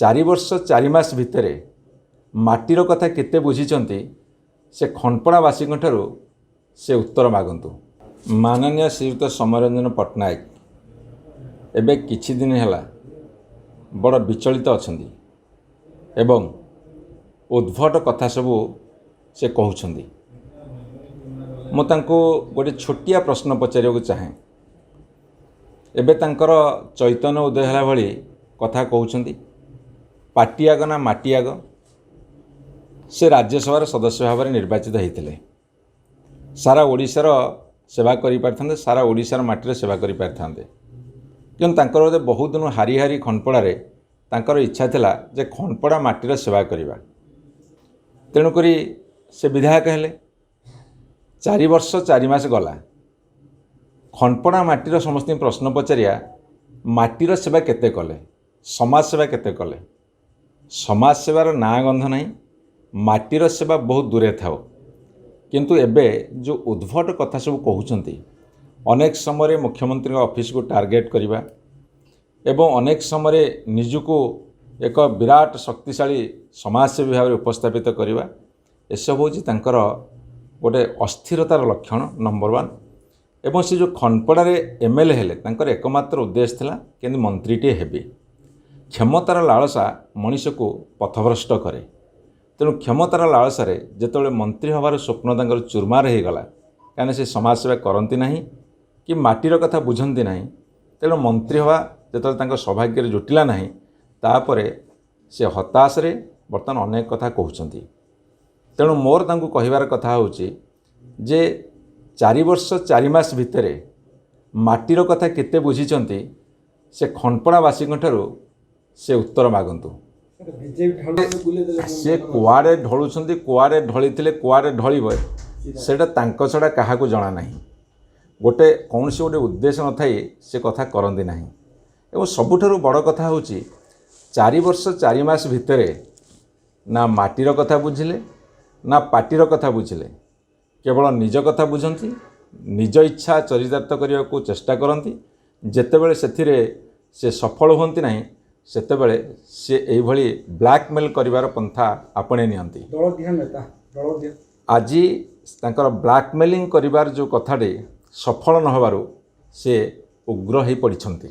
4 ବର୍ଷ 4 ମାସ ଭିତରେ ମାଟିର କଥା କେତେ ବୁଝିଛନ୍ତି, ସେ ଖଣ୍ଡପଡ଼ାବାସୀଙ୍କ ଠାରୁ ସେ ଉତ୍ତର ମାଗନ୍ତୁ। ମାନନୀୟ ଶ୍ରୀଯୁକ୍ତ ସୌମ୍ୟରଞ୍ଜନ ପଟ୍ଟନାୟକ ଏବେ କିଛି ଦିନ ହେଲା ବଡ଼ ବିଚଳିତ ଅଛନ୍ତି ଏବଂ ଉଦ୍ଭଟ କଥା ସବୁ ସେ କହୁଛନ୍ତି। ମୁଁ ତାଙ୍କୁ ଗୋଟେ ଛୋଟିଆ ପ୍ରଶ୍ନ ପଚାରିବାକୁ ଚାହେଁ। ଏବେ ତାଙ୍କର ଚୈତନ୍ୟ ଉଦୟ ହେଲା ଭଳି କଥା କହୁଛନ୍ତି, ପାର୍ଟି ଆଗ ନା ମାଟି ଆଗ? ସେ ରାଜ୍ୟସଭାର ସଦସ୍ୟ ଭାବରେ ନିର୍ବାଚିତ ହୋଇଥିଲେ। ସାରା ଓଡ଼ିଶାର ସେବା କରିପାରିଥାନ୍ତେ, ସାରା ଓଡ଼ିଶାର ମାଟିର ସେବା କରିପାରିଥାନ୍ତେ। କିନ୍ତୁ ତାଙ୍କର ବୋଧେ ବହୁତ ଦିନ ହାରି ହାରି ଖଣ୍ଡପଡ଼ାରେ ତାଙ୍କର ଇଚ୍ଛା ଥିଲା ଯେ ଖଣ୍ଡପଡ଼ା ମାଟିର ସେବା କରିବା। ତେଣୁକରି ସେ ବିଧାୟକ ହେଲେ। 4 ବର୍ଷ 4 ମାସ ଗଲା। ଖଣ୍ଡପଡ଼ା ମାଟିର ସମସ୍ତଙ୍କୁ ପ୍ରଶ୍ନ ପଚାରିବା, ମାଟିର ସେବା କେତେ କଲେ? ସମାଜ ସେବା କେତେ କଲେ? ସମାଜ ସେବାର ନାଁ ଗନ୍ଧ ନାହିଁ, ମାଟିର ସେବା ବହୁତ ଦୂରେ ଥାଉ। କିନ୍ତୁ ଏବେ ଯେଉଁ ଉଦ୍ଭଟ କଥା ସବୁ କହୁଛନ୍ତି, ଅନେକ ସମୟରେ ମୁଖ୍ୟମନ୍ତ୍ରୀଙ୍କ ଅଫିସକୁ ଟାର୍ଗେଟ୍ କରିବା ଏବଂ ଅନେକ ସମୟରେ ନିଜକୁ ଏକ ବିରାଟ ଶକ୍ତିଶାଳୀ ସମାଜସେବୀ ଭାବରେ ଉପସ୍ଥାପିତ କରିବା, ଏସବୁ ହେଉଛି ତାଙ୍କର ଗୋଟେ ଅସ୍ଥିରତାର ଲକ୍ଷଣ, ନମ୍ବର ୱାନ୍। ଏବଂ ସେ ଯେଉଁ ଖଣ୍ଡପଡ଼ାରେ ଏମ୍ଏଲ୍ଏ ହେଲେ, ତାଙ୍କର ଏକମାତ୍ର ଉଦ୍ଦେଶ୍ୟ ଥିଲା କେମିତି ମନ୍ତ୍ରୀଟିଏ ହେବି। କ୍ଷମତାର ଲାଳସା ମଣିଷକୁ ପଥଭ୍ରଷ୍ଟ କରେ। ତେଣୁ କ୍ଷମତାର ଲାଳସାରେ ଯେତେବେଳେ ମନ୍ତ୍ରୀ ହେବାର ସ୍ୱପ୍ନ ତାଙ୍କର ଚୁରମାର ହୋଇଗଲା, କାହିଁକିନା ସେ ସମାଜସେବା କରନ୍ତି ନାହିଁ କି ମାଟିର କଥା ବୁଝନ୍ତି ନାହିଁ, ତେଣୁ ମନ୍ତ୍ରୀ ହେବା ଯେତେବେଳେ ତାଙ୍କ ସୌଭାଗ୍ୟରେ ଜୁଟିଲା ନାହିଁ, ତାପରେ ସେ ହତାଶରେ ବର୍ତ୍ତମାନ ଅନେକ କଥା କହୁଛନ୍ତି। ତେଣୁ ମୋର ତାଙ୍କୁ କହିବାର କଥା ହେଉଛି ଯେ 4 ବର୍ଷ 4 ମାସ ଭିତରେ ମାଟିର କଥା କେତେ ବୁଝିଛନ୍ତି, ସେ ଖଣ୍ଡପଡ଼ାବାସୀଙ୍କ ଠାରୁ ସେ ଉତ୍ତର ମାଗନ୍ତୁ। ବିଜେପି ଢଳୁଛନ୍ତି, ବୁଲେଇ ଦେଲେ। ସେ କୁଆଡ଼େ ଢଳୁଛନ୍ତି, କୁଆଡ଼େ ଢଳିଥିଲେ, କୁଆଡ଼େ ଢଳିବ, ସେଇଟା ତାଙ୍କ ଛଡ଼ା କାହାକୁ ଜଣା ନାହିଁ। ଗୋଟେ କୌଣସି ଗୋଟେ ଉଦ୍ଦେଶ୍ୟ ନଥାଇ ସେ କଥା କରନ୍ତି ନାହିଁ। ଏବଂ ସବୁଠାରୁ ବଡ଼ କଥା ହେଉଛି, 4 ବର୍ଷ 4 ମାସ ଭିତରେ ନା ମାଟିର କଥା ବୁଝିଲେ, ନା ପାର୍ଟିର କଥା ବୁଝିଲେ। କେବଳ ନିଜ କଥା ବୁଝନ୍ତି, ନିଜ ଇଚ୍ଛା ଚରିତାର୍ଥ କରିବାକୁ ଚେଷ୍ଟା କରନ୍ତି। ଯେତେବେଳେ ସେଥିରେ ସେ ସଫଳ ହୁଅନ୍ତି ନାହିଁ, ସେତେବେଳେ ସେ ଏଇଭଳି ବ୍ଲାକମେଲ୍ କରିବାର ପନ୍ଥା ଆପଣେଇ ନିଅନ୍ତି। ଦଳ ଦିଆ ନେତା, ଦଳ ଦିଆ। ଆଜି ତାଙ୍କର ବ୍ଲାକମେଲିଂ କରିବାର ଯେଉଁ କଥାଟି ସଫଳ ନ ହେବାରୁ ସେ ଉଗ୍ର ହୋଇପଡ଼ିଛନ୍ତି।